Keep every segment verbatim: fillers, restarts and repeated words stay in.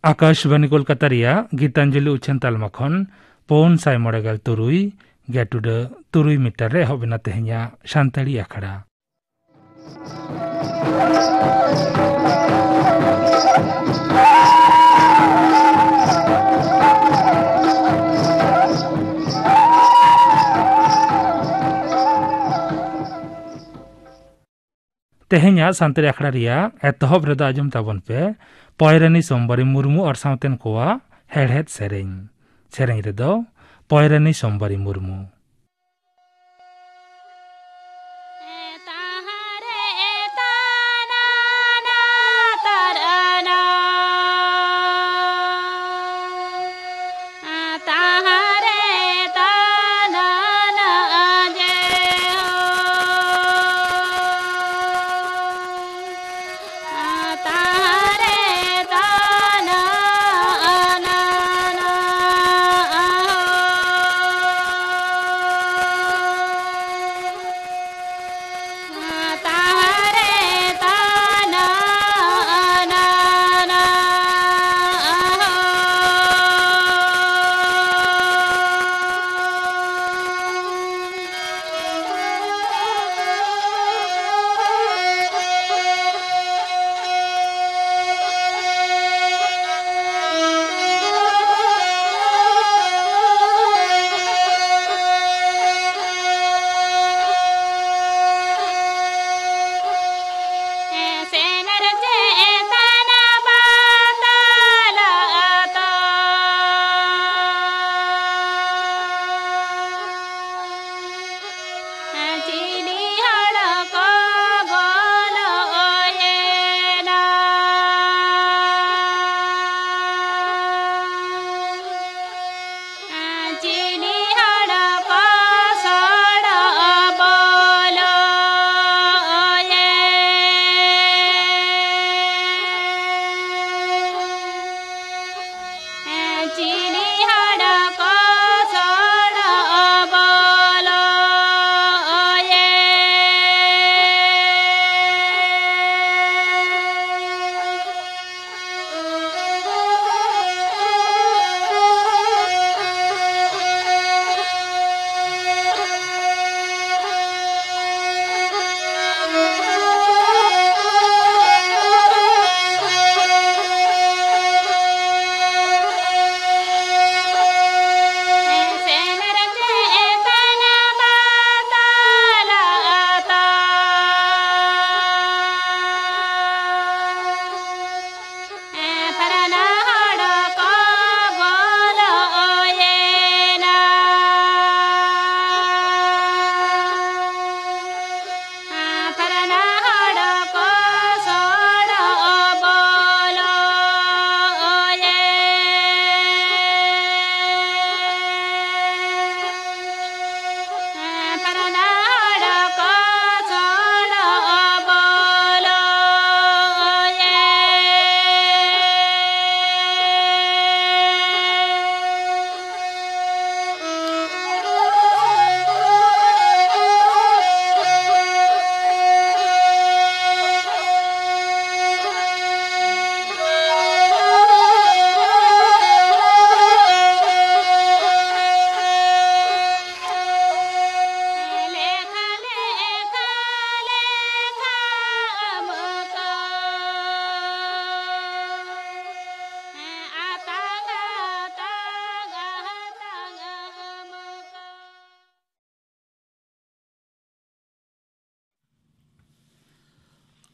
ᱟᱠᱟᱥᱵᱟᱱᱤ ᱠᱳᱞᱠᱟᱛᱟ ᱨᱮᱭᱟᱜ ᱜᱤᱛᱟᱧᱡᱚᱞᱤ ᱩᱪᱷᱟᱹᱱ ᱛᱟᱞᱢᱟ ᱠᱷᱚᱱ ᱯᱩᱱ ᱥᱟᱭ ᱢᱚᱬᱮ ᱜᱮᱞ ᱛᱩᱨᱩᱭ ᱜᱮᱴᱩᱰᱟᱹ ᱛᱩᱨᱩᱭ ᱢᱤᱴᱟᱨ ᱨᱮ ᱮᱦᱚᱵ ᱮᱱᱟ ᱛᱮᱦᱮᱧᱟᱜ ᱥᱟᱱᱛᱟᱲᱤ ᱟᱠᱷᱲᱟ᱾ ᱛᱮᱦᱮᱧᱟᱜ ᱥᱟᱱᱛᱟᱲᱤ ᱟᱠᱷᱲᱟ ᱨᱮᱭᱟᱜ ᱮᱛᱚᱦᱚᱵ ᱨᱮᱫᱚ ᱟᱸᱡᱚᱢ ᱛᱟᱵᱚᱱ ᱯᱮ ᱯᱚᱭᱨᱟᱱᱤ ᱥᱳᱢᱵᱟᱨᱤ ᱢᱩᱨᱢᱩ ᱟᱨ ᱥᱟᱶᱛᱮᱱ ᱠᱚᱣᱟᱜ ᱦᱮᱲᱦᱮᱫ ᱥᱮᱨᱮᱧ᱾ ᱥᱮᱨᱮᱧ ᱨᱮᱫᱚ ᱯᱚᱭᱨᱟᱱᱤ ᱥᱳᱢᱵᱟᱨᱤ ᱢᱩᱨᱢᱩ᱾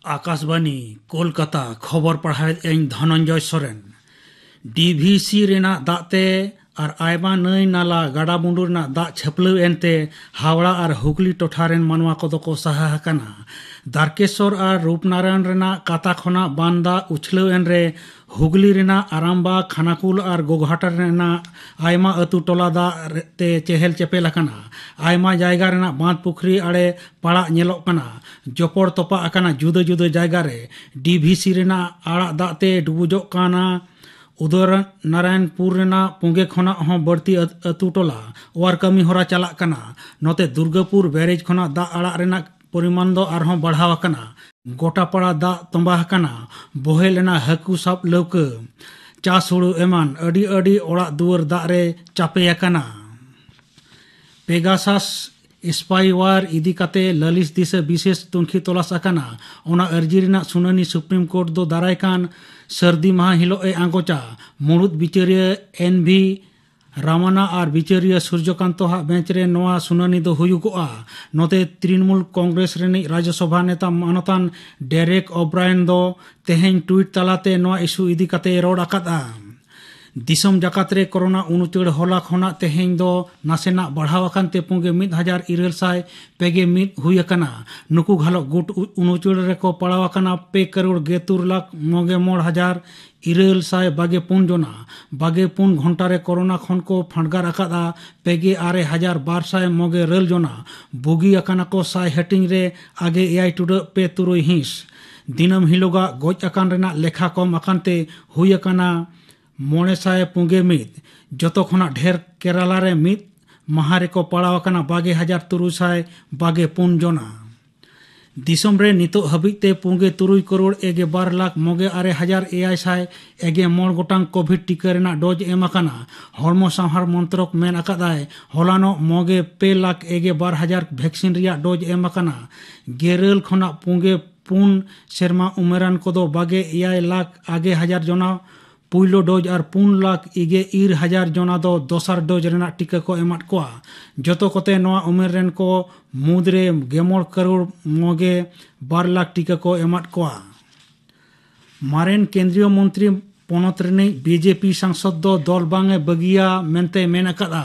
ᱟᱠᱟᱥᱵᱟᱱᱤ ᱠᱳᱞᱠᱟᱛᱟ, ᱠᱷᱚᱵᱚᱨ ᱯᱟᱲᱦᱟᱣᱮᱫ ᱟᱹᱧ ᱫᱷᱚᱱᱚᱱᱡᱚᱭ ᱥᱚᱨᱮᱱ᱾ ᱰᱤ ᱵᱷᱤ ᱥᱤ ᱨᱮᱱᱟᱜ ᱫᱟᱜ ᱛᱮ ᱟᱨ ᱟᱭᱢᱟ ᱱᱟᱹᱭ ᱱᱟᱞᱟ ᱜᱟᱰᱟ ᱢᱩᱸᱰᱩ ᱨᱮᱱᱟᱜ ᱫᱟᱜ ᱪᱷᱟᱹᱯᱞᱟᱹᱣ ᱮᱱᱛᱮ ᱦᱟᱣᱲᱟ ᱟᱨ ᱦᱩᱜᱽᱞᱤ ᱴᱚᱴᱷᱟ ᱨᱮᱱ ᱢᱟᱱᱣᱟ ᱠᱚᱫᱚ ᱠᱚ ᱥᱟᱦᱟ ᱟᱠᱟᱱᱟ᱾ ᱫᱟᱨᱠᱮᱥᱚᱨ ᱟᱨ ᱨᱩᱯᱱᱟᱨᱟᱭᱚᱱ ᱨᱮᱱᱟᱜ ᱠᱟᱛᱟ ᱠᱷᱚᱱᱟᱜ ᱵᱟᱱ ᱫᱟᱜ ᱩᱪᱷᱞᱟᱹᱣ ᱮᱱ ᱨᱮ ᱦᱩᱜᱽᱞᱤ ᱨᱮᱱᱟᱜ ᱟᱨᱟᱢᱵᱟᱜᱽ, ᱠᱷᱟᱱᱟᱠᱩᱞ ᱟᱨ ᱜᱳᱜᱷᱟᱴᱟ ᱨᱮᱱᱟᱜ ᱟᱭᱢᱟ ᱟᱹᱛᱩ ᱴᱚᱞᱟ ᱫᱟᱜ ᱨᱮ-, ᱛᱮ ᱪᱮᱦᱮᱞ ᱪᱮᱯᱮᱞ ᱟᱠᱟᱱᱟ᱾ ᱟᱭᱢᱟ ᱡᱟᱭᱜᱟ ᱨᱮᱱᱟᱜ ᱵᱟᱸᱫᱽ ᱯᱩᱠᱷᱨᱤ ᱟᱲᱮ ᱯᱟᱲᱟᱜ ᱧᱮᱞᱚᱜ ᱠᱟᱱᱟ᱾ ᱡᱚᱯᱚᱲ ᱛᱚᱯᱟᱜ ᱟᱠᱟᱱᱟ ᱡᱩᱫᱟᱹ ᱡᱩᱫᱟᱹ ᱡᱟᱭᱜᱟ ᱨᱮ᱾ ᱰᱤ ᱵᱷᱤ ᱥᱤ ᱨᱮᱱᱟᱜ ᱟᱲᱟᱜ ᱫᱟᱜ ᱛᱮ ᱰᱩᱵᱩᱡᱚᱜ ᱠᱟᱱᱟ᱾ ᱩᱫᱚᱭ ᱱᱟᱨᱟᱭᱚᱱᱯᱩᱨ ᱨᱮᱱᱟᱜ ᱯᱩᱸᱜᱮ ᱠᱷᱚᱱᱟᱜ ᱦᱚᱸ ᱵᱟᱹᱲᱛᱤ ᱟᱹᱛ-, ᱟᱹᱛᱩ ᱴᱚᱞᱟ ᱚᱣᱟᱨ ᱠᱟᱹᱢᱤ ᱦᱚᱨᱟ ᱪᱟᱞᱟᱜ ᱠᱟᱱᱟ᱾ ᱱᱚᱛᱮ ᱫᱩᱨᱜᱟᱯᱩᱨ ᱵᱮᱨᱮᱡᱽ ᱠᱷᱚᱱᱟᱜ ᱫᱟᱜ ᱟᱲᱟᱜ ᱨᱮᱱᱟᱜ ᱯᱚᱨᱤᱢᱟᱱ ᱫᱚ ᱟᱨᱦᱚᱸ ᱵᱟᱲᱦᱟᱣ ᱟᱠᱟᱱᱟ᱾ ᱜᱚᱴᱟ ᱯᱟᱲᱟ ᱫᱟᱜ ᱛᱚᱸᱵᱟ ᱟᱠᱟᱱᱟ᱾ ᱵᱚᱦᱮᱞ ᱮᱱᱟ ᱦᱟᱹᱠᱩ ᱥᱟᱵ ᱞᱟᱹᱣᱠᱟᱹ᱾ ᱪᱟᱥ ᱦᱩᱲᱩ ᱮᱢᱟᱱ ᱟᱹᱰᱤ ᱟᱹᱰᱤ ᱚᱲᱟᱜ ᱫᱩᱣᱟᱹᱨ ᱫᱟᱜ ᱨᱮ ᱪᱟᱯᱮ ᱟᱠᱟᱱᱟ᱾ ᱯᱮᱜᱟᱥᱟᱥ ᱥᱯᱟᱭᱣᱟᱨ ᱤᱫᱤ ᱠᱟᱛᱮ ᱞᱟᱹᱞᱤᱥ ᱫᱤᱥᱟᱹ ᱵᱤᱥᱮᱥ ᱛᱩᱱᱠᱷᱤ ᱛᱚᱞᱟᱥ ᱟᱠᱟᱱᱟ᱾ ᱚᱱᱟ ᱟᱹᱨᱡᱤ ᱨᱮᱱᱟᱜ ᱥᱩᱱᱟᱹᱱᱤ ᱥᱩᱯᱨᱤᱢ ᱠᱳᱨᱴ ᱫᱚ ᱫᱟᱨᱟᱭ ᱠᱟᱱ ᱥᱟᱹᱨᱫᱤ ᱢᱟᱦᱟ ᱦᱤᱞᱳᱜ ᱮ ᱟᱸᱜᱚᱪᱟ᱾ ᱢᱩᱲᱩᱫ ᱵᱤᱪᱟᱹᱨᱤᱭᱟᱹ ᱮᱱ ᱵᱷᱤ ᱨᱟᱢᱟᱱᱟ ᱟᱨ ᱵᱤᱪᱟᱹᱨᱤᱭᱟᱹ ᱥᱩᱨᱡᱚᱠᱟᱱᱛᱚ ᱦᱟᱜ ᱵᱮᱧᱪ ᱨᱮ ᱱᱚᱣᱟ ᱥᱩᱱᱟᱹᱱᱤ ᱫᱚ ᱦᱩᱭᱩᱜᱚᱜᱼᱟ᱾ ᱱᱚᱛᱮ ᱛᱨᱤᱱᱢᱩᱞ ᱠᱚᱝᱜᱨᱮᱥ ᱨᱤᱱᱤᱡ ᱨᱟᱡᱽᱡᱚᱥᱚᱵᱷᱟ ᱱᱮᱛᱟ ᱢᱟᱱᱚᱛᱟᱱ ᱰᱮᱨᱮᱠ ᱳᱵᱨᱟᱭᱮᱱ ᱫᱚ ᱛᱮᱦᱮᱧ ᱴᱩᱭᱤᱴ ᱛᱟᱞᱟᱛᱮ ᱱᱚᱣᱟ ᱤᱥᱩ ᱤᱫᱤ ᱠᱟᱛᱮ ᱨᱚᱲ ᱟᱠᱟᱫᱼᱟ᱾ ᱫᱤᱥᱚᱢ ᱡᱟᱠᱟᱛ ᱨᱮ ᱠᱳᱨᱳᱱᱟ ᱩᱱᱩᱪᱟᱹᱲ ᱦᱚᱞᱟ ᱠᱷᱚᱱᱟᱜ ᱛᱮᱦᱮᱧ ᱫᱚ ᱱᱟᱥᱮᱱᱟᱜ ᱵᱟᱲᱦᱟᱣ ᱟᱠᱟᱱ ᱛᱮ ᱯᱩᱸᱜᱮ ᱢᱤᱫ ᱦᱟᱡᱟᱨ ᱤᱨᱟᱹᱞ ᱥᱟᱭ ᱯᱮ ᱜᱮ ᱢᱤᱫ ᱦᱩᱭ ᱟᱠᱟᱱᱟ᱾ ᱱᱩᱠᱩ ᱜᱷᱟᱞᱚᱜ ᱜᱩᱴ ᱩ-, ᱩᱱᱩᱪᱟᱹᱲ ᱨᱮᱠᱚ ᱯᱟᱲᱟᱣ ᱟᱠᱟᱱᱟ ᱯᱮ ᱠᱟᱨᱳᱲ ᱜᱮᱛᱩᱨ ᱞᱟᱠᱷ ᱢᱚᱜᱮ ᱢᱚᱬ ᱦᱟᱡᱟᱨ ᱤᱨᱟᱹᱞ ᱥᱟᱭ ᱵᱟᱜᱮ ᱯᱩᱱ ᱡᱚᱱᱟ᱾ ᱵᱟᱜᱮ ᱯᱩᱱ ᱜᱷᱚᱱᱴᱟ ᱨᱮ ᱠᱳᱨᱳᱱᱟ ᱠᱷᱚᱱ ᱠᱚ ᱯᱷᱟᱸᱰᱜᱟᱨ ᱟᱠᱟᱫᱼᱟ ᱯᱮ ᱜᱮ ᱟᱨᱮ ᱦᱟᱡᱟᱨ ᱵᱟᱨ ᱥᱟᱭ ᱢᱚᱜᱮ ᱤᱨᱟᱹᱞ ᱡᱚᱱᱟ᱾ ᱵᱩᱜᱤ ᱟᱠᱟᱱᱟ ᱠᱚ ᱥᱟᱭ ᱦᱟᱹᱴᱤᱧ ᱨᱮ ᱟᱜᱮ ᱮᱭᱟᱭ ᱴᱩᱰᱟᱹᱜ ᱯᱮ ᱛᱩᱨᱩᱭ ᱦᱤᱸᱥ᱾ ᱫᱤᱱᱟᱹᱢ ᱦᱤᱞᱳᱜᱟᱜ ᱜᱚᱡ ᱟᱠᱟᱱ ᱨᱮᱱᱟᱜ ᱞᱮᱠᱷᱟ ᱠᱚᱢ ᱟᱠᱟᱱ ᱛᱮ ᱦᱩᱭ ᱟᱠᱟᱱᱟ ᱢᱚᱬᱮ ᱥᱟᱭ ᱯᱩᱜᱮ ᱢᱤᱫ᱾ ᱡᱚᱛᱚ ᱠᱷᱚᱱᱟᱜ ᱰᱷᱮᱨ ᱠᱮᱨᱟᱞᱟ ᱨᱮ ᱢᱤᱫ ᱢᱟᱦᱟ ᱨᱮᱠᱚ ᱯᱟᱲᱟᱣ ᱟᱠᱟᱱᱟ ᱵᱟᱜᱮ ᱦᱟᱡᱟᱨ ᱛᱩᱨᱩᱭ ᱥᱟᱭ ᱵᱟᱜᱮ ᱯᱩᱱ ᱡᱚᱱᱟ᱾ ᱫᱤᱥᱚᱢ ᱨᱮ ᱱᱤᱛᱚᱜ ᱦᱟᱹᱵᱤᱡ ᱛᱮ ᱯᱩᱜᱮ ᱛᱩᱨᱩᱭ ᱠᱟᱨᱳᱲ ᱮᱜᱮ ᱵᱟᱨ ᱞᱟᱠᱷ ᱢᱚᱜᱮ ᱟᱨᱮ ᱦᱟᱡᱟᱨ ᱮᱭᱟᱭ ᱥᱟᱭ ᱮᱜᱮ ᱢᱚᱬ ᱜᱚᱴᱟᱝ ᱠᱳᱵᱷᱤᱰ ᱴᱤᱠᱟᱹ ᱨᱮᱱᱟᱜ ᱰᱳᱡᱽ ᱮᱢ ᱟᱠᱟᱱᱟ᱾ ᱦᱚᱲᱢᱚ ᱥᱟᱶᱦᱟᱨ ᱢᱚᱱᱛᱨᱚᱠ ᱢᱮᱱ ᱟᱠᱟᱫᱟᱭ, ᱦᱚᱞᱟᱱᱚᱜ ᱢᱚᱜᱮ ᱯᱮ ᱞᱟᱠᱷ ᱮᱜᱮ ᱵᱟᱨ ᱦᱟᱡᱟᱨ ᱵᱷᱮᱠᱥᱤᱱ ᱨᱮᱭᱟᱜ ᱰᱳᱡᱽ ᱮᱢ ᱟᱠᱟᱱᱟ᱾ ᱜᱮᱨᱟᱹᱞ ᱠᱷᱚᱱᱟᱜ ᱯᱩᱜᱮ ᱯᱩᱱ ᱥᱮᱨᱢᱟ ᱩᱢᱮᱨᱟᱱ ᱠᱚᱫᱚ ᱵᱟᱜᱮ ᱮᱭᱟᱭ ᱞᱟᱠᱷ ᱟᱜᱮ ᱦᱟᱡᱟᱨ ᱡᱚᱱᱟ ᱯᱩᱭᱞᱩ ᱰᱳᱡᱽ ᱟᱨ ᱯᱩᱱ ᱞᱟᱠᱷ ᱤᱜᱮ ᱤᱨ ᱦᱟᱡᱟᱨ ᱡᱚᱱᱟ ᱫᱚ ᱫᱚᱥᱟᱨ ᱰᱳᱡᱽ ᱨᱮᱱᱟᱜ ᱴᱤᱠᱟᱹ ᱠᱚ ᱮᱢᱟᱫ ᱠᱚᱣᱟ᱾ ᱡᱚᱛᱚ ᱠᱚᱛᱮ ᱱᱚᱣᱟ ᱩᱢᱮᱨ ᱨᱮᱱ ᱠᱚ ᱢᱩᱫᱽᱨᱮ ᱜᱮᱢᱚᱬ ᱠᱟᱨᱳᱲ ᱢᱚᱜᱮ ᱵᱟᱨ ᱞᱟᱠᱷ ᱴᱤᱠᱟᱹ ᱠᱚ ᱮᱢᱟᱫ ᱠᱚᱣᱟ᱾ ᱢᱟᱨᱮᱱ ᱠᱮᱱᱫᱨᱤᱭᱚ ᱢᱚᱱᱛᱨᱤ ᱯᱚᱱᱚᱛ ᱨᱤᱱᱤᱡ ᱵᱤᱡᱮᱯᱤ ᱥᱟᱝᱥᱚᱫ ᱫᱚ ᱫᱚᱞ ᱵᱟᱝ ᱮ ᱵᱟᱹᱜᱤᱭᱟ ᱢᱮᱱᱛᱮ ᱢᱮᱱ ᱟᱠᱟᱫᱼᱟ᱾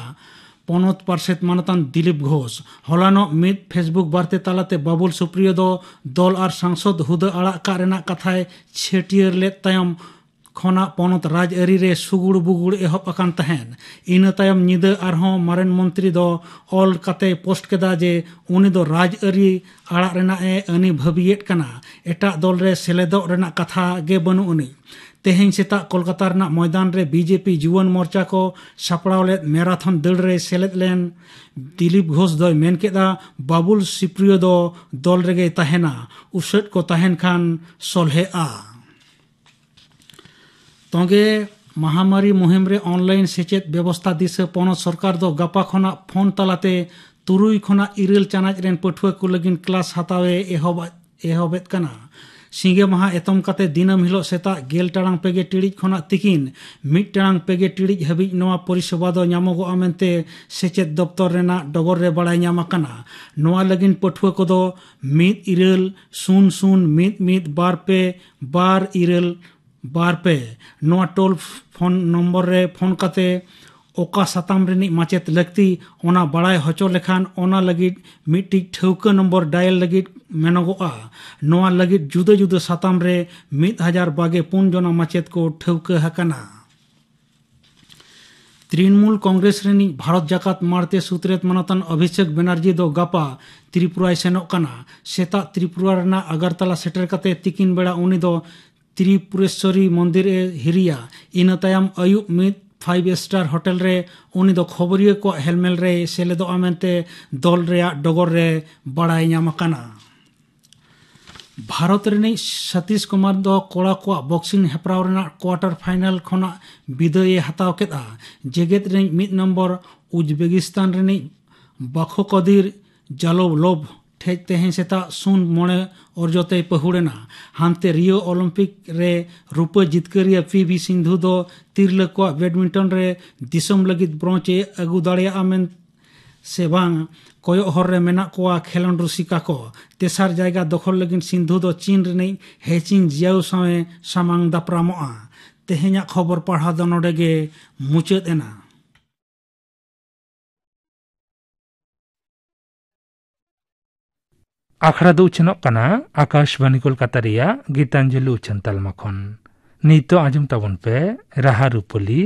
ᱯᱚᱱᱚᱛ ᱯᱟᱨᱥᱮᱛ ᱢᱟᱱᱚᱛᱟᱱ ᱫᱤᱞᱤᱯ ᱜᱷᱳᱥ ᱦᱚᱞᱟᱱᱚᱜ ᱢᱤᱫ Facebook ᱵᱟᱨᱛᱮ ᱛᱟᱞᱟᱛᱮ ᱵᱟᱵᱩᱞ ᱥᱩᱯᱨᱤᱭᱚ ᱫᱚ ᱫᱚᱞ ᱟᱨ ᱥᱟᱝᱥᱚᱫ ᱦᱩᱫᱟᱹ ᱟᱲᱟᱜ ᱠᱟᱜ ᱨᱮᱱᱟᱜ ᱠᱟᱛᱷᱟᱭ ᱪᱷᱟᱹᱴᱭᱟᱹᱨ ᱞᱮᱫ ᱛᱟᱭᱚᱢ ᱠᱷᱚᱱᱟᱜ ᱯᱚᱱᱚᱛ ᱨᱟᱡᱽᱟᱹᱨᱤ ᱨᱮ ᱥᱩᱜᱩᱲ ᱵᱩᱜᱩᱲ ᱮᱦᱚᱵ ᱟᱠᱟᱱ ᱛᱟᱦᱮᱸᱫ᱾ ᱤᱱᱟᱹ ᱛᱟᱭᱚᱢ ᱧᱤᱫᱟᱹ ᱟᱨᱦᱚᱸ ᱢᱟᱨᱮᱱ ᱢᱚᱱᱛᱨᱤ ᱫᱚ ᱚᱞ ᱠᱟᱛᱮᱭ ᱯᱳᱥᱴ ᱠᱮᱫᱟ ᱡᱮ ᱩᱱᱤ ᱫᱚ ᱨᱟᱡᱽᱟᱹᱨᱤ ᱟᱲᱟᱜ ᱨᱮᱱᱟᱜ ᱮ ᱟᱹᱱᱤ ᱵᱷᱟᱹᱵᱤᱭᱮᱫ ᱠᱟᱱᱟ᱾ ᱮᱴᱟᱜ ᱫᱚᱞ ᱨᱮ ᱥᱮᱞᱮᱫᱚᱜ ᱨᱮᱱᱟᱜ ᱠᱟᱛᱷᱟ ᱜᱮ ᱵᱟᱹᱱᱩᱜ ᱟᱹᱱᱤᱡ᱾ ᱛᱮᱦᱮᱧ ᱥᱮᱛᱟᱜ ᱠᱳᱞᱠᱟᱛᱟ ᱨᱮᱱᱟᱜ ᱢᱚᱭᱫᱟᱱ ᱨᱮ ᱵᱤᱡᱮᱯᱤ ᱡᱩᱣᱟᱹᱱ ᱢᱚᱨᱪᱟ ᱠᱚ ᱥᱟᱯᱲᱟᱣ ᱞᱮᱫ ᱢᱮᱨᱟᱛᱷᱚᱱ ᱫᱟᱹᱲ ᱨᱮ ᱥᱮᱞᱮᱫ ᱞᱮᱱ ᱫᱤᱞᱤᱯ ᱜᱷᱳᱥ ᱫᱚᱭ ᱢᱮᱱ ᱠᱮᱫᱼᱟ, ᱵᱟᱵᱩᱞ ᱥᱩᱯᱨᱤᱭᱚ ᱫᱚ ᱫᱚᱞ ᱨᱮᱜᱮᱭ ᱛᱟᱦᱮᱱᱟ, ᱩᱥᱟᱹᱫ ᱠᱚ ᱛᱟᱦᱮᱱ ᱠᱷᱟᱱ ᱥᱚᱞᱦᱮᱜᱼᱟ᱾ ᱛᱚᱸᱜᱮ ᱢᱟᱦᱟᱢᱟᱨᱤ ᱢᱩᱦᱤᱢ ᱨᱮ ᱚᱱᱞᱟᱭᱤᱱ ᱥᱮᱪᱮᱫ ᱵᱮᱵᱚᱥᱛᱷᱟ ᱫᱤᱥᱟᱹ᱾ ᱯᱚᱱᱚᱛ ᱥᱚᱨᱠᱟᱨ ᱫᱚ ᱜᱟᱯᱟ ᱠᱷᱚᱱᱟᱜ ᱯᱷᱳᱱ ᱛᱟᱞᱟᱛᱮ ᱛᱩᱨᱩᱭ ᱠᱷᱚᱱᱟᱜ ᱤᱨᱟᱹᱞ ᱪᱟᱱᱟᱪ ᱨᱮᱱ ᱯᱟᱹᱴᱷᱩᱣᱟᱹ ᱠᱚ ᱞᱟᱹᱜᱤᱫ ᱠᱞᱟᱥ ᱦᱟᱛᱟᱣ ᱮ ᱮᱦᱚᱵ, ᱮᱦᱚᱵᱮᱫ ᱠᱟᱱᱟ᱾ ᱥᱤᱸᱜᱮ ᱢᱟᱦᱟ ᱮᱛᱚᱢ ᱠᱟᱛᱮ ᱫᱤᱱᱟᱹᱢ ᱦᱤᱞᱳᱜ ᱥᱮᱛᱟᱜ ᱜᱮᱞ ᱴᱟᱲᱟᱝ ᱯᱮᱜᱮ ᱴᱤᱲᱤᱡ ᱠᱷᱚᱱᱟᱜ ᱛᱤᱠᱤᱱ ᱢᱤᱫ ᱴᱟᱲᱟᱝ ᱯᱮᱜᱮ ᱴᱤᱲᱤᱡ ᱦᱟᱹᱵᱤᱡ ᱱᱚᱣᱟ ᱯᱚᱨᱤᱥᱮᱵᱟ ᱫᱚ ᱧᱟᱢᱚᱜᱚᱜᱼᱟ ᱢᱮᱱᱛᱮ ᱥᱮᱪᱮᱫ ᱫᱚᱯᱛᱚᱨ ᱨᱮᱱᱟᱜ ᱰᱚᱜᱚᱨ ᱨᱮ ᱵᱟᱲᱟᱭ ᱧᱟᱢ ᱟᱠᱟᱱᱟ᱾ ᱱᱚᱣᱟ ᱞᱟᱹᱜᱤᱫ ᱯᱟᱹᱴᱷᱩᱣᱟᱹ ᱠᱚᱫᱚ ᱢᱤᱫ ᱤᱨᱟᱹᱞ ᱥᱩᱱ ᱥᱩᱱ ᱢᱤᱫ ᱢᱤᱫ ᱵᱟᱨ ᱯᱮ ᱵᱟᱨ ᱤᱨᱟᱹᱞ ᱵᱟᱨ ᱯᱮ ᱱᱚᱣᱟ ᱴᱳᱞ ᱯᱷᱳᱱ ᱱᱚᱢᱵᱚᱨ ᱨᱮ ᱯᱷᱳᱱ ᱠᱟᱛᱮ ᱚᱠᱟ ᱥᱟᱛᱟᱢ ᱨᱤᱱᱤᱡ ᱢᱟᱪᱮᱛ ᱞᱟᱹᱠᱛᱤ, ᱚᱱᱟ ᱵᱟᱲᱟᱭ ᱦᱚᱪᱚ ᱞᱮᱠᱷᱟᱱ ᱚᱱᱟ ᱞᱟᱹᱜᱤᱫ ᱢᱤᱫᱴᱤᱡ ᱴᱷᱟᱹᱣᱠᱟᱹ ᱱᱚᱢᱵᱚᱨ ᱰᱟᱭᱮᱞ ᱞᱟᱹᱜᱤᱫ ᱢᱮᱱᱚᱜᱚᱜᱼᱟ᱾ ᱱᱚᱣᱟ ᱞᱟᱹᱜᱤᱫ ᱡᱩᱫᱟᱹ ᱡᱩᱫᱟᱹ ᱥᱟᱛᱟᱢ ᱨᱮ ᱢᱤᱫ ᱦᱟᱡᱟᱨ ᱵᱟᱜᱮ ᱯᱩᱱ ᱡᱚᱱᱟ ᱢᱟᱪᱮᱛ ᱠᱚ ᱴᱷᱟᱹᱣᱠᱟᱹ ᱟᱠᱟᱱᱟ᱾ ᱛᱨᱤᱱᱢᱩᱞ ᱠᱚᱝᱜᱨᱮᱥ ᱨᱤᱱᱤᱡ ᱵᱷᱟᱨᱚᱛ ᱡᱟᱠᱟᱛ ᱢᱟᱲᱛᱮ ᱥᱩᱛᱨᱮᱛ ᱢᱟᱱᱚᱛᱟᱱ ᱚᱵᱷᱤᱥᱮᱠ ᱵᱮᱱᱟᱨᱡᱤ ᱫᱚ ᱜᱟᱯᱟ ᱛᱨᱤᱯᱩᱨᱟᱭ ᱥᱮᱱᱚᱜ ᱠᱟᱱᱟ᱾ ᱥᱮᱛᱟᱜ ᱛᱨᱤᱯᱩᱨᱟ ᱨᱮᱱᱟᱜ ᱟᱜᱟᱨᱛᱟᱞᱟ ᱥᱮᱴᱮᱨ ᱠᱟᱛᱮ ᱛᱤᱠᱤᱱ ᱵᱮᱲᱟ ᱩᱱᱤ ᱫᱚ ᱛᱨᱤᱯᱩᱨᱮᱥᱣᱚᱨᱤ ᱢᱚᱱᱫᱤᱨ ᱮ ᱦᱤᱨᱤᱭᱟ᱾ ᱤᱱᱟᱹ ᱛᱟᱭᱚᱢ ᱟᱹᱭᱩᱵ ᱢᱤᱫ ᱯᱷᱟᱭᱤᱵᱷ ᱥᱴᱟᱨ ᱦᱳᱴᱮᱞ ᱨᱮ ᱩᱱᱤ ᱫᱚ ᱠᱷᱚᱵᱚᱨᱤᱭᱟᱹ ᱠᱚᱣᱟᱜ ᱦᱮᱞᱢᱮᱞ ᱨᱮᱭ ᱥᱮᱞᱮᱫᱚᱜᱼᱟ ᱢᱮᱱᱛᱮ ᱫᱚᱞ ᱨᱮᱭᱟᱜ ᱰᱚᱜᱚᱨ ᱨᱮ ᱵᱟᱲᱟᱭ ᱧᱟᱢ ᱟᱠᱟᱱᱟ᱾ ᱵᱷᱟᱨᱚᱛ ᱨᱤᱱᱤᱡ ᱥᱚᱛᱤᱥ ᱠᱩᱢᱟᱨ ᱫᱚ ᱠᱚᱲᱟ ᱠᱚᱣᱟᱜ ᱵᱚᱠᱥᱤᱝ ᱦᱮᱯᱨᱟᱣ ᱨᱮᱱᱟᱜ ᱠᱣᱟᱴᱟᱨ ᱯᱷᱟᱭᱱᱟᱞ ᱠᱷᱚᱱᱟᱜ ᱵᱤᱫᱟᱹᱭ ᱮ ᱦᱟᱛᱟᱣ ᱠᱮᱫᱼᱟ᱾ ᱡᱮᱜᱮᱛ ᱨᱤᱱᱤᱡ ᱢᱤᱫ ᱱᱚᱢᱵᱚᱨ ᱩᱡᱽᱵᱮᱠᱤᱥᱛᱟᱱ ᱨᱤᱱᱤᱡ ᱵᱟᱠᱷᱳ ᱠᱚᱫᱤᱨ ᱡᱟᱞᱳᱵᱽᱞᱳᱵᱽ ᱦᱮᱡ ᱛᱮᱦᱮᱧ ᱥᱮᱛᱟᱜ ᱥᱩᱱ ᱢᱚᱬᱮ ᱚᱨᱡᱚ ᱛᱮᱭ ᱯᱟᱹᱦᱩᱲ ᱮᱱᱟ᱾ ᱦᱟᱱᱛᱮ ᱨᱤᱭᱳ ᱚᱞᱤᱢᱯᱤᱠ ᱨᱮ ᱨᱩᱯᱟᱹ ᱡᱤᱛᱠᱟᱹᱨᱤᱭᱟᱹ ᱯᱤ ᱵᱷᱤ ᱥᱤᱱᱫᱷᱩ ᱫᱚ ᱛᱤᱨᱞᱟᱹ ᱠᱚᱣᱟᱜ ᱵᱮᱰᱢᱤᱱᱴᱚᱱ ᱨᱮ ᱫᱤᱥᱚᱢ ᱞᱟᱹᱜᱤᱫ ᱵᱨᱚᱸᱡᱽ ᱮ ᱟᱹᱜᱩ ᱫᱟᱲᱮᱭᱟᱜᱼᱟ ᱢᱮᱱ ᱥᱮ ᱵᱟᱝ ᱠᱚᱭᱚᱜ ᱦᱚᱨ ᱨᱮ ᱢᱮᱱᱟᱜ ᱠᱚᱣᱟ ᱠᱷᱮᱞᱳᱰ ᱨᱩᱥᱤᱠᱟ ᱠᱚ᱾ ᱛᱮᱥᱟᱨ ᱡᱟᱭᱜᱟ ᱫᱚᱠᱷᱚᱞ ᱞᱟᱹᱜᱤᱫ ᱥᱤᱱᱫᱷᱩ ᱫᱚ ᱪᱤᱱ ᱨᱤᱱᱤᱡ ᱦᱮ ᱪᱤᱝ ᱡᱤᱭᱟᱣ ᱥᱟᱶ ᱮ ᱥᱟᱢᱟᱝ ᱫᱟᱯᱨᱟᱢᱚᱜᱼᱟ᱾ ᱛᱮᱦᱮᱧᱟᱜ ᱠᱷᱚᱵᱚᱨ ᱯᱟᱲᱦᱟᱣ ᱫᱚ ᱱᱚᱰᱮ ᱜᱮ ᱢᱩᱪᱟᱹᱫ ᱮᱱᱟ᱾ ᱟᱠᱷᱲᱟ ᱫᱚ ᱩᱪᱷᱟᱹᱱᱚᱜ ᱠᱟᱱᱟ ᱟᱠᱟᱥᱵᱟᱱᱤ ᱠᱳᱞᱠᱟᱛᱟ ᱨᱮᱭᱟᱜ ᱜᱤᱛᱟᱧᱡᱚᱞᱤ ᱩᱪᱷᱟᱹᱱ ᱛᱟᱞᱢᱟ ᱠᱷᱚᱱ᱾ ᱱᱤᱛᱚᱜ ᱟᱸᱡᱚᱢ ᱛᱟᱵᱚᱱ ᱯᱮ ᱨᱟᱦᱟ ᱨᱩᱯᱟᱹᱞᱤ,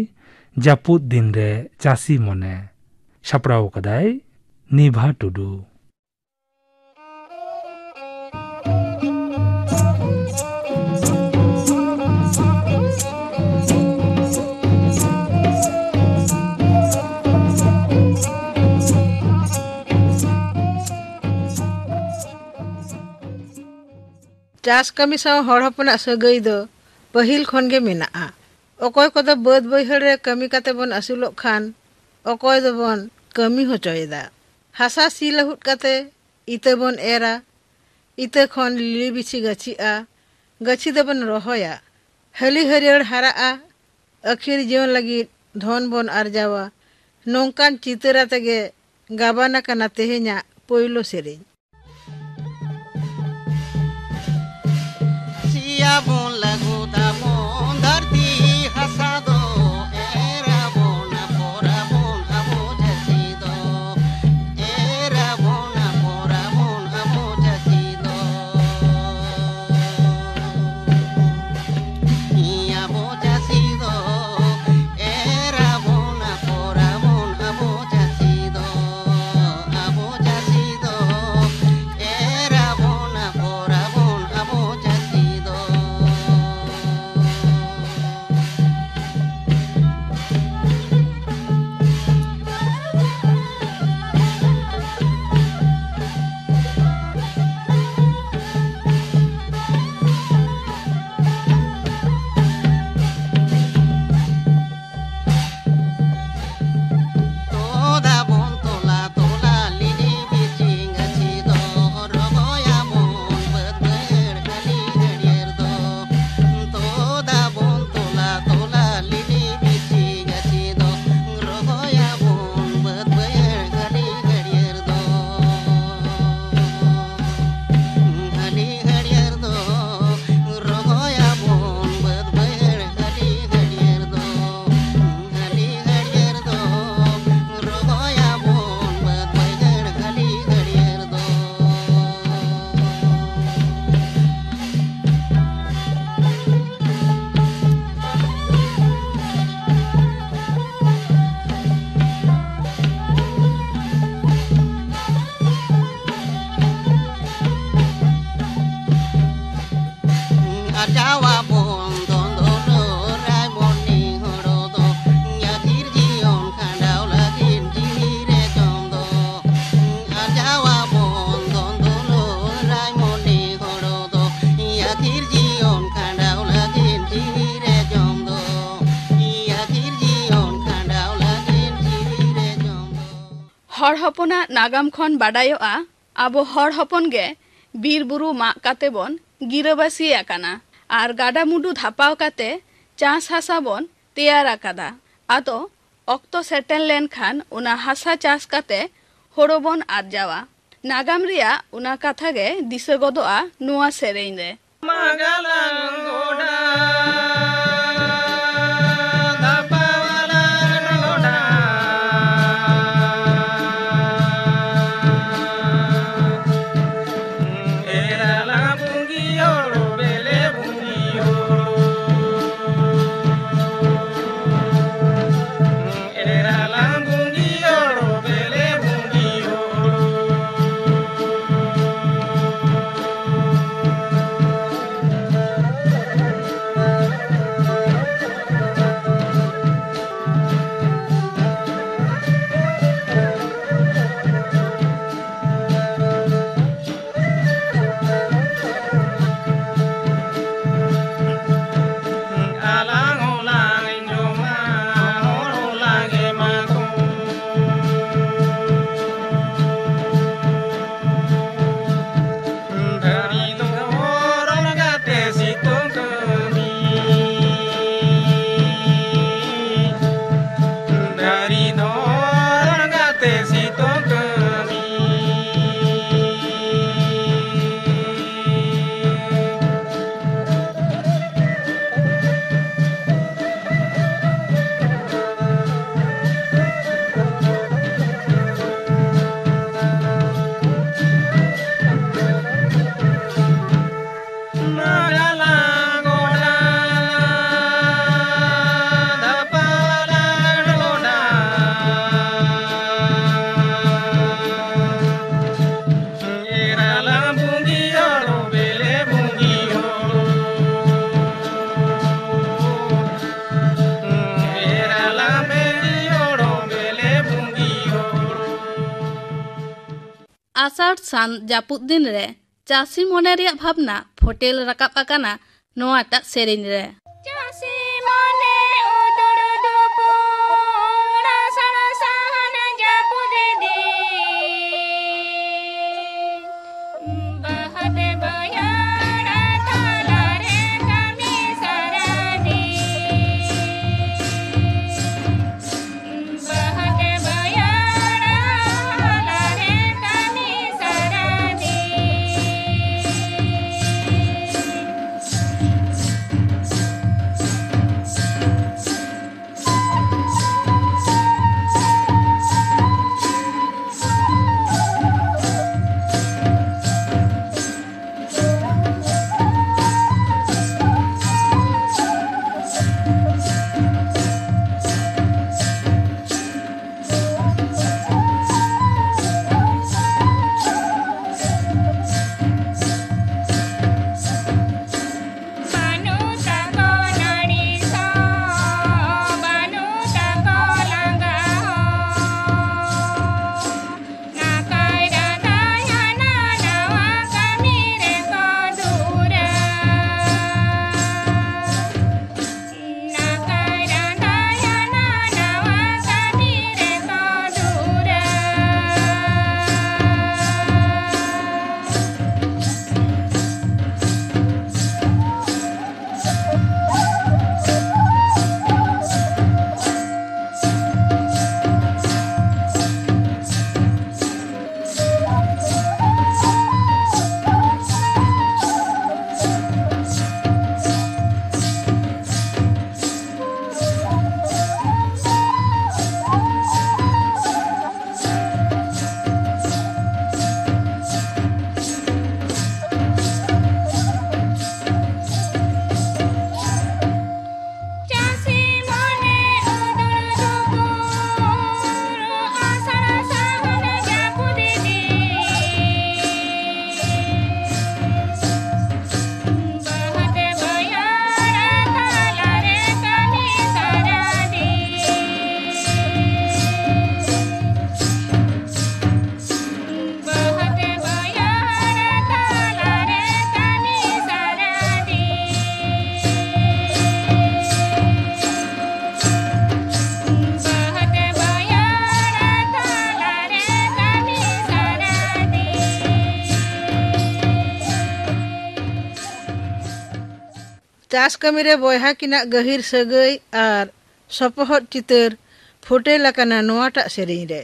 ᱡᱟᱹᱯᱩᱫ ᱫᱤᱱ ᱨᱮ ᱪᱟᱹᱥᱤ ᱢᱚᱱᱮ᱾ ᱥᱟᱯᱲᱟᱣ ᱠᱟᱫᱟᱭ ᱱᱤᱵᱷᱟ ᱴᱩᱰᱩ᱾ ᱪᱟᱥ ᱠᱟᱹᱢᱤ ᱥᱟᱶ ᱦᱚᱲ ᱦᱚᱯᱚᱱᱟᱜ ᱥᱟᱹᱜᱟᱹᱭ ᱫᱚ ᱯᱟᱹᱦᱤᱞ ᱠᱷᱚᱱ ᱜᱮ ᱢᱮᱱᱟᱜᱼᱟ᱾ ᱚᱠᱚᱭ ᱠᱚᱫᱚ ᱵᱟᱹᱫᱽ ᱵᱟᱹᱭᱦᱟᱹᱲ ᱨᱮ ᱠᱟᱹᱢᱤ ᱠᱟᱛᱮ ᱵᱚᱱ ᱟᱹᱥᱩᱞᱚᱜ ᱠᱷᱟᱱ, ᱚᱠᱚᱭ ᱫᱚᱵᱚᱱ ᱠᱟᱹᱢᱤ ᱦᱚᱪᱚᱭᱮᱫᱟ᱾ ᱦᱟᱥᱟ ᱥᱤ ᱞᱟᱹᱦᱩᱫ ᱠᱟᱛᱮ ᱤᱛᱟᱹ ᱵᱚᱱ ᱮᱨᱟ, ᱤᱛᱟᱹ ᱠᱷᱚᱱ ᱞᱤᱞᱤ ᱵᱤᱪᱷᱤ ᱜᱟᱹᱪᱷᱤᱜᱼᱟ, ᱜᱟᱹᱪᱷᱤ ᱫᱚᱵᱚᱱ ᱨᱚᱦᱚᱭᱟ, ᱦᱟᱹᱞᱤ ᱦᱟᱹᱨᱭᱟᱹᱲ ᱦᱟᱨᱟᱜᱼᱟ, ᱟᱹᱠᱷᱤᱨ ᱡᱤᱭᱚᱱ ᱞᱟᱹᱜᱤᱫ ᱫᱷᱚᱱ ᱵᱚᱱ ᱟᱨᱡᱟᱣᱟ᱾ ᱱᱚᱝᱠᱟᱱ ᱪᱤᱛᱟᱹᱨ ᱟᱛᱮ ᱜᱮ ᱜᱟᱵᱟᱱ ᱟᱠᱟᱱᱟ ᱛᱮᱦᱮᱧᱟᱜ ᱯᱳᱭᱞᱳ ᱥᱮᱨᱮᱧ᱾ ᱥᱤᱭᱟᱵᱚᱱ ᱞᱟᱹᱜᱩᱫᱟᱵᱚᱱ ᱫᱷᱟᱹᱨᱛᱤ ᱦᱟᱥᱟ ᱫᱚ, ᱮᱨᱟᱵᱚᱱ ᱟᱯᱷᱚᱨᱟᱵᱚᱱ ᱟᱵᱚ ᱪᱟᱹᱥᱤ ᱫᱚ, ᱮᱨᱟᱵᱚᱱ ᱟᱯᱷᱚᱨᱟᱵᱚᱱ ᱟᱵᱚ ᱪᱟᱹᱥᱤ ᱫᱚ᱾ ᱟᱵᱚ ᱪᱟᱹᱥᱤ ᱫᱚ, ᱮᱨ ᱟᱵᱚᱱ ᱟᱯᱷᱚᱨ ᱟᱵᱚᱱ ᱟᱵᱚ ᱪᱟᱹᱥᱤ ᱫᱚ, ᱟᱵᱚ ᱪᱟᱹᱥᱤ ᱫᱚ, ᱮᱨ ᱟᱵᱚᱱ ᱟᱯᱷᱚᱨ ᱟᱵᱚᱱ ᱟᱵᱚ ᱪᱟᱹᱥᱤ ᱫᱚ᱾ ᱦᱚᱯᱚᱱᱟᱜ ᱱᱟᱜᱟᱢ ᱠᱷᱚᱱ ᱵᱟᱰᱟᱭᱚᱜᱼᱟ, ᱟᱵᱚ ᱦᱚᱲ ᱦᱚᱯᱚᱱ ᱜᱮ ᱵᱤᱨ ᱵᱩᱨᱩ ᱢᱟᱜ ᱠᱟᱛᱮ ᱵᱚᱱ ᱜᱤᱨᱟᱹᱵᱟᱹᱥᱤ ᱟᱠᱟᱱᱟ ᱟᱨ ᱜᱟᱰᱟ ᱢᱩᱰᱩ ᱫᱷᱟᱯᱟᱣ ᱠᱟᱛᱮ ᱪᱟᱥ ᱦᱟᱥᱟ ᱵᱚᱱ ᱛᱮᱭᱟᱨ ᱟᱠᱟᱫᱟ᱾ ᱟᱫᱚ ᱚᱠᱛᱚ ᱥᱮᱴᱮᱨ ᱞᱮᱱᱠᱷᱟᱱ ᱚᱱᱟ ᱦᱟᱥᱟ ᱪᱟᱥ ᱠᱟᱛᱮ ᱦᱳᱲᱳ ᱵᱚᱱ ᱟᱨᱡᱟᱣᱟ᱾ ᱱᱟᱜᱟᱢ ᱨᱮᱭᱟᱜ ᱚᱱᱟ ᱠᱟᱛᱷᱟ ᱜᱮ ᱫᱤᱥᱟᱹ ᱜᱚᱫᱚᱜᱼᱟ ᱱᱚᱣᱟ ᱥᱮᱨᱮᱧ ᱨᱮ᱾ ᱟᱥᱟᱲ ᱥᱟᱱ ᱡᱟᱹᱯᱩᱫ ᱫᱤᱱ ᱨᱮ ᱪᱟᱹᱥᱤ ᱢᱚᱱᱮ ᱨᱮᱭᱟᱜ ᱵᱷᱟᱵᱽᱱᱟ ᱯᱷᱚᱴᱮᱞ ᱨᱟᱠᱟᱵ ᱟᱠᱟᱱᱟ ᱱᱚᱣᱟᱴᱟᱜ ᱥᱮᱨᱮᱧ ᱨᱮ᱾ ᱪᱟᱹᱥᱤ ᱢᱚᱱᱮ ᱩᱫᱩᱲ ᱫᱩᱯᱩᱲ ᱟᱥᱟᱲ ᱥᱟᱱ ᱡᱟᱹᱯᱩᱫ ᱫᱤᱱ᱾ ᱪᱟᱥ ᱠᱟᱹᱢᱤ ᱨᱮ ᱵᱚᱭᱦᱟ ᱠᱤᱱᱟᱜ ᱜᱟᱹᱦᱤᱨ ᱥᱟᱹᱜᱟᱹᱭ ᱟᱨ ᱥᱚᱯᱚᱦᱚᱫ ᱪᱤᱛᱟᱹᱨ ᱯᱷᱩᱴᱮᱞ ᱟᱠᱟᱱᱟ ᱱᱚᱣᱟᱴᱟᱜ ᱥᱮᱨᱮᱧ ᱨᱮ᱾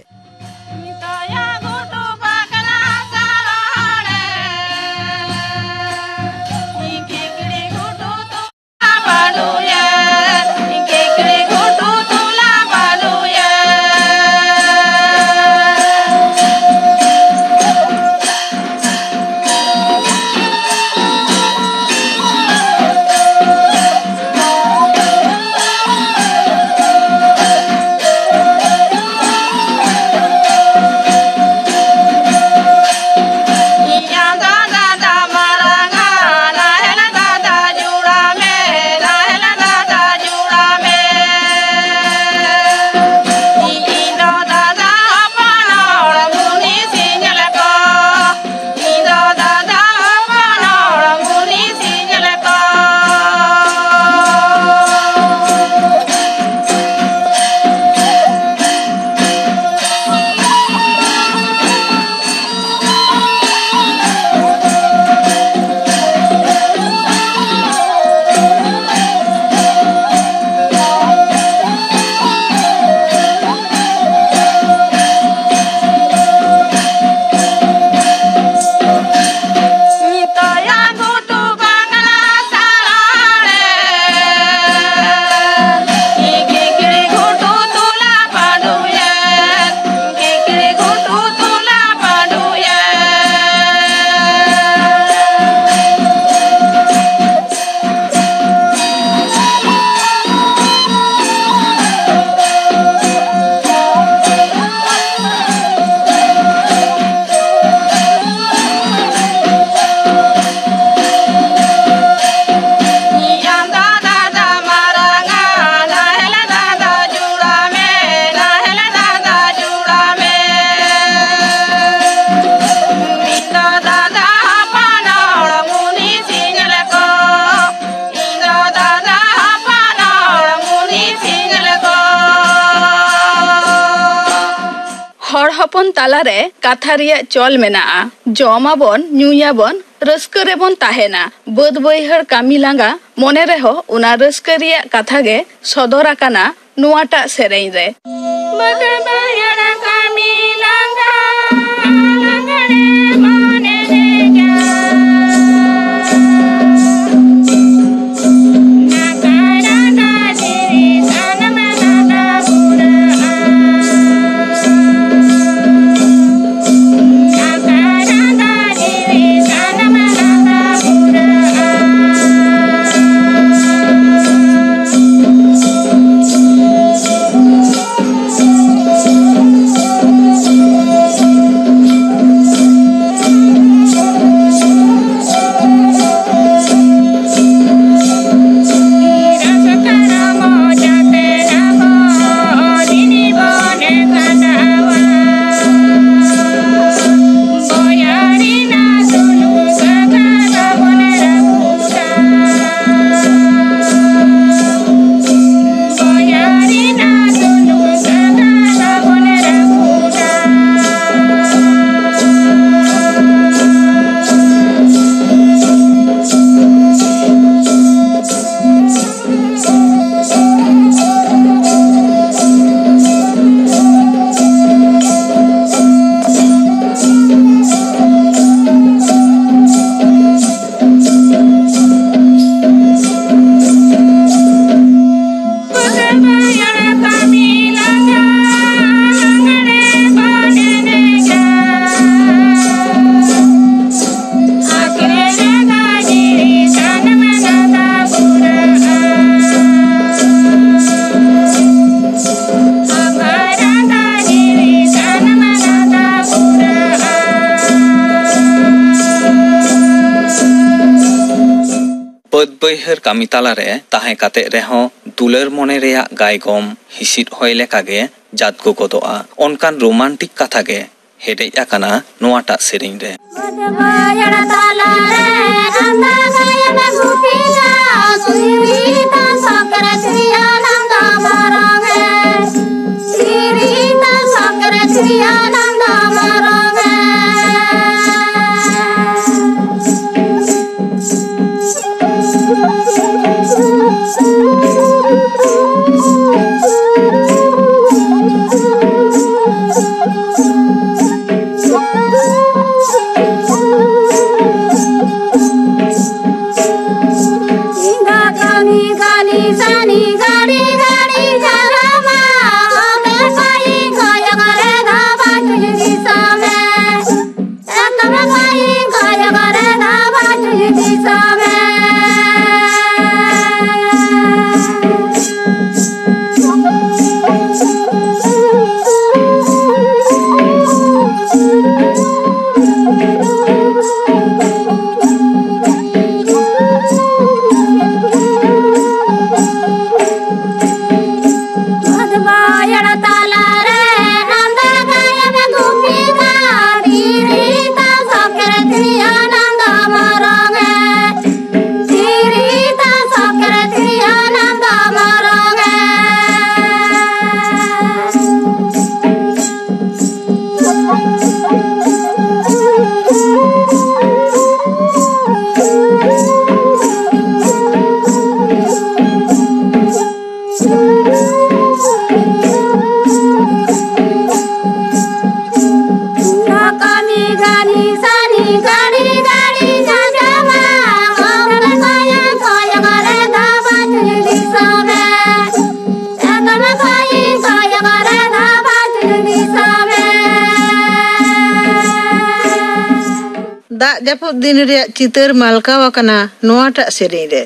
ᱛᱟᱞᱟᱨᱮ ᱠᱟᱛᱷᱟ ᱨᱮᱭᱟᱜ ᱪᱚᱞ ᱢᱮᱱᱟᱜᱼᱟ᱾ ᱡᱚᱢ ᱟᱵᱚᱱ, ᱧᱩᱭᱟᱵᱚᱱ, ᱨᱟᱹᱥᱠᱟᱹ ᱨᱮᱵᱚᱱ ᱛᱟᱦᱮᱱᱟ᱾ ᱵᱟᱹᱫ ᱵᱟᱹᱭᱦᱟᱹᱲ ᱠᱟᱹᱢᱤ ᱞᱟᱸᱜᱟ ᱢᱚᱱᱮ ᱨᱮᱦᱚᱸ ᱚᱱᱟ ᱨᱟᱹᱥᱠᱟᱹ ᱨᱮᱭᱟᱜ ᱠᱟᱛᱷᱟ ᱜᱮ ᱥᱚᱫᱚᱨ ᱟᱠᱟᱱᱟ ᱱᱚᱣᱟᱴᱟᱜ ᱥᱮᱨᱮᱧ ᱨᱮ᱾ ᱵᱟᱹᱫ ᱵᱟᱹᱭᱦᱟᱹᱲ ᱠᱟᱹᱢᱤ ᱞᱟᱸᱜᱟ, ᱞᱟᱸᱜᱟᱲᱮ ᱢᱚᱱᱮ ᱨᱮ ᱡᱟ᱾ ᱱᱟᱠᱟᱨᱟᱱᱟ ᱫᱷᱤᱨᱤ ᱥᱟᱱᱟᱢ ᱞᱟᱸᱜᱟ ᱯᱩᱨᱟᱹᱜᱼᱟ᱾ ᱱᱟᱠᱟᱨᱟᱱᱟ ᱫᱷᱤᱨᱤ ᱥᱟᱱᱟᱢ ᱞᱟᱸᱜᱟ ᱯᱩᱨᱟᱹᱜᱼᱟ᱾ ᱵᱟᱹᱫ ᱵᱟᱹᱭᱦᱟᱹᱲ ᱠᱟᱹᱢᱤ ᱛᱟᱞᱟᱨᱮ ᱛᱟᱦᱮᱸ ᱠᱟᱛᱮ ᱨᱮᱦᱚᱸ ᱫᱩᱞᱟᱹᱲ ᱢᱚᱱᱮ ᱨᱮᱭᱟᱜ ᱜᱟᱭᱜᱚᱢ ᱦᱤᱥᱤᱫ ᱦᱚᱭ ᱞᱮᱠᱟᱜᱮ ᱡᱟᱫᱽᱜᱚ ᱜᱚᱫᱚᱜᱼᱟ᱾ ᱚᱱᱠᱟᱱ ᱨᱳᱢᱟᱱᱴᱤᱠ ᱠᱟᱛᱷᱟ ᱜᱮ ᱦᱮᱰᱮᱡ ᱟᱠᱟᱱᱟ ᱱᱚᱣᱟᱴᱟᱜ ᱥᱮᱨᱮᱧ ᱨᱮ᱾ ᱵᱟᱹᱭᱦᱟᱹᱲ ᱛᱟᱞᱟᱨᱮ ᱟᱢᱫᱟ ᱜᱟᱭᱟᱱ ᱜᱩᱴᱷᱤᱭᱟ, ᱥᱤᱨᱤ ᱛᱟ ᱥᱚᱠᱨᱮ ᱥᱤᱨᱤᱭᱟᱱᱟᱱᱫᱚ ᱵᱟᱨᱚᱝ ᱦᱮ, ᱥᱤᱨᱤ ᱛᱟ ᱥᱚᱠᱨᱮ ᱥᱤᱨᱤᱭᱟᱱᱟᱱᱫᱚ ᱫᱟᱜ ᱡᱟᱹᱯᱩᱫ ᱫᱤᱱ ᱨᱮᱭᱟᱜ ᱪᱤᱛᱟᱹᱨ ᱢᱟᱞᱠᱟᱣ ᱟᱠᱟᱱᱟ ᱱᱚᱣᱟᱴᱟᱜ ᱥᱮᱨᱮᱧ ᱨᱮ᱾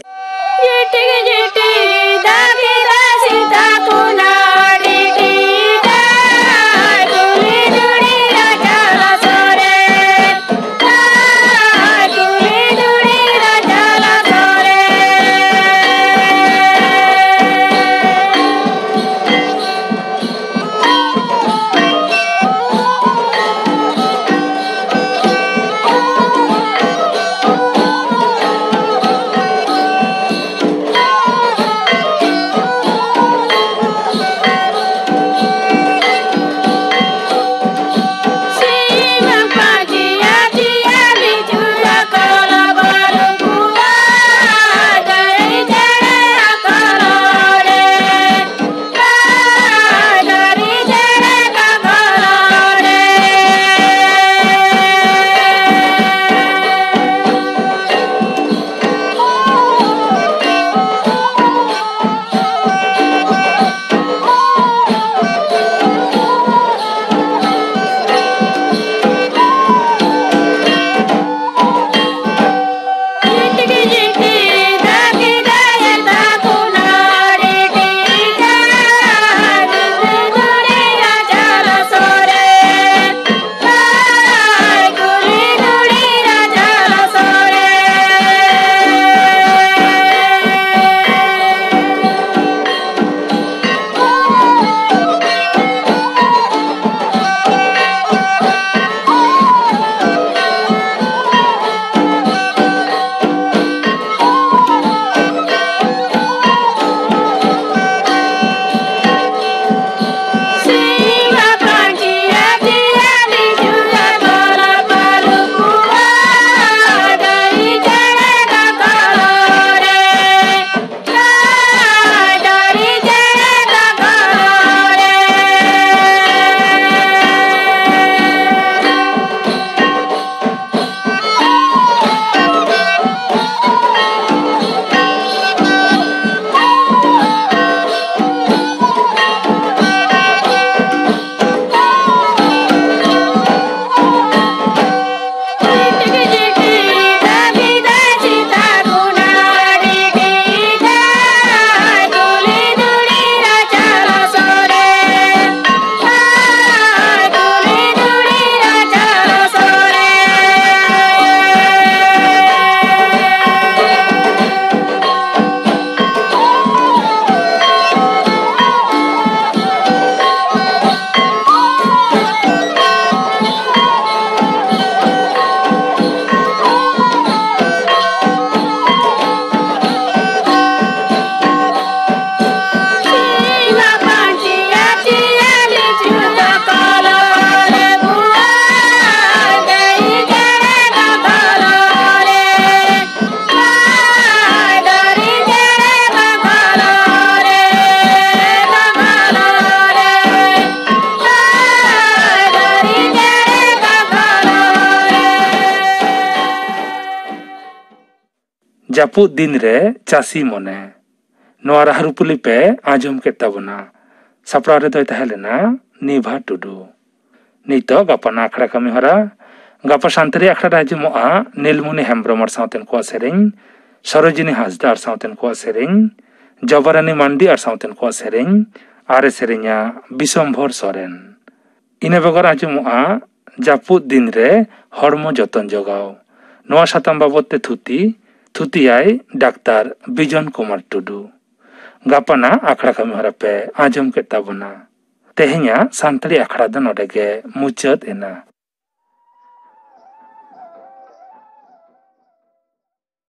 ᱡᱟᱹᱯᱩᱫ ᱫᱤᱱ ᱨᱮ ᱪᱟᱹᱥᱤ ᱢᱚᱱᱮ᱾ ᱱᱚᱣᱟ ᱨᱟᱦᱟᱨᱩᱯᱩᱞᱤ ᱯᱮ ᱟᱸᱡᱚᱢ ᱠᱮᱫ ᱛᱟᱵᱚᱱᱟ᱾ ᱥᱟᱯᱲᱟᱣ ᱨᱮᱫᱚᱭ ᱛᱟᱦᱮᱸ ᱞᱮᱱᱟ ᱱᱤᱵᱷᱟ ᱴᱩᱰᱩ᱾ ᱱᱤᱛᱚᱜ ᱜᱟᱯᱟᱱ ᱟᱠᱷᱲᱟ ᱠᱟᱹᱢᱤ ᱦᱚᱨᱟ᱾ ᱜᱟᱯᱟ ᱥᱟᱱᱛᱟᱲᱤ ᱟᱠᱷᱲᱟ ᱨᱮ ᱟᱸᱡᱚᱢᱚᱜᱼᱟ ᱱᱤᱞᱢᱩᱱᱤ ᱦᱮᱢᱵᱨᱚᱢ ᱟᱨ ᱥᱟᱶᱛᱮᱱ ᱠᱚᱣᱟᱜ ᱥᱮᱨᱮᱧ, ᱥᱚᱨᱳᱡᱤᱱᱤ ᱦᱟᱸᱥᱫᱟ ᱟᱨ ᱥᱟᱶᱛᱮᱱ ᱠᱚᱣᱟᱜ ᱥᱮᱨᱮᱧ, ᱡᱚᱵᱟᱨᱟᱱᱤ ᱢᱟᱱᱰᱤ ᱟᱨ ᱥᱟᱶᱛᱮᱱ ᱠᱚᱣᱟᱜ ᱥᱮᱨᱮᱧ, ᱟᱨᱮ ᱥᱮᱨᱮᱧᱟ ᱵᱤᱥᱚᱢᱵᱷᱚᱨ ᱥᱚᱨᱮᱱ᱾ ᱤᱱᱟᱹ ᱵᱮᱜᱚᱨ ᱟᱸᱡᱚᱢᱚᱜᱼᱟ ᱡᱟᱹᱯᱩᱫ ᱫᱤᱱ ᱨᱮ ᱦᱚᱲᱢᱚ ᱡᱚᱛᱚᱱ ᱡᱚᱜᱟᱣ᱾ ᱱᱚᱣᱟ ᱥᱟᱛᱟᱢ ᱵᱟᱵᱚᱫ ᱛᱮ ᱛᱷᱩᱛᱤ, ᱛᱷᱩᱛᱤᱭᱟᱭ ᱰᱟᱠᱛᱟᱨ ᱵᱤᱡᱚᱱ ᱠᱩᱢᱟᱨ ᱴᱩᱰᱩ᱾ ᱜᱟᱯᱟᱱᱟᱜ ᱟᱠᱷᱲᱟ ᱠᱟᱹᱢᱤ ᱦᱚᱨᱟ ᱯᱮ ᱟᱸᱡᱚᱢ ᱠᱮᱫ ᱛᱟᱵᱚᱱᱟ᱾ ᱛᱮᱦᱮᱧᱟᱜ ᱥᱟᱱᱛᱟᱲᱤ ᱟᱠᱷᱲᱟ ᱫᱚ ᱱᱚᱰᱮ ᱜᱮ ᱢᱩᱪᱟᱹᱫ ᱮᱱᱟ᱾